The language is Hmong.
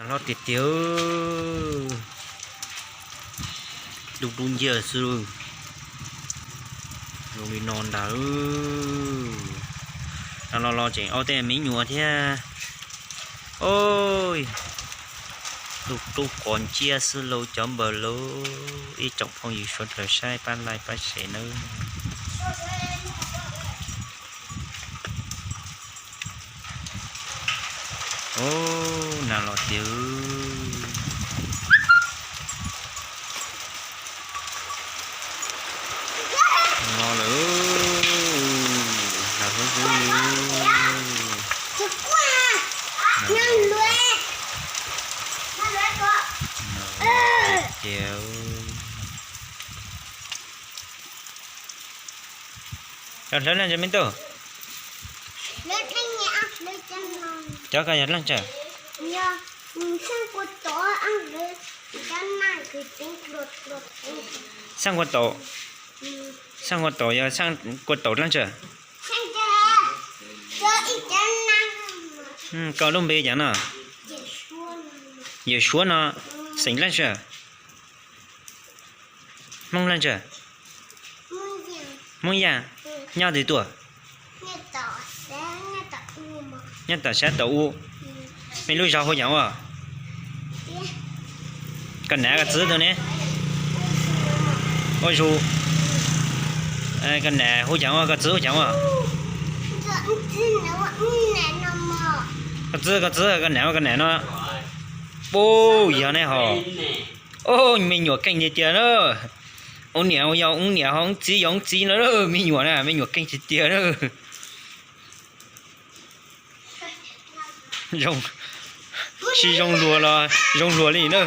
Hlob tiag tiag, dub dub nciab xwb. Zoo li no ntag. No los los tseem ob tej me nyuam thiab. Oj, dub dub qov nciab xwb lauj cov npawg lauj. Ib tsoom phooj ywg suav dlawg saib pab like pab share nawb. Ub, nas los tiag. Los lawm, nas hub hub li. Tiag. Cov hlawv leej twg me tub? Cov ko yog leej twg? Xeej kua taum, xeej kua taum yog xeej kua taum leej twg? Koj lub npe cas no? Yawm Suav no, xeem leej twg? Hmoob leej twg? Hmoob Yaj. Nyob twg tuaj? Nyob tom sab tom u. Mej lub zos hu cas ua? Koj nam koj txiv tus ne? Ua Zus. Koj nam hu cas ua, koj txiv hu cas ua? Koj txiv, koj txiv, koj nam ua koj nam no. Puj, yog ne hos. Ub, me nyuam keej tiag tiag na. Ub niam yog ub niam, hos ub txiv yog ub txiv no, me nyuam na, me nyuam keej tiag tiag na. Sib zoo luag los zoo luag li na.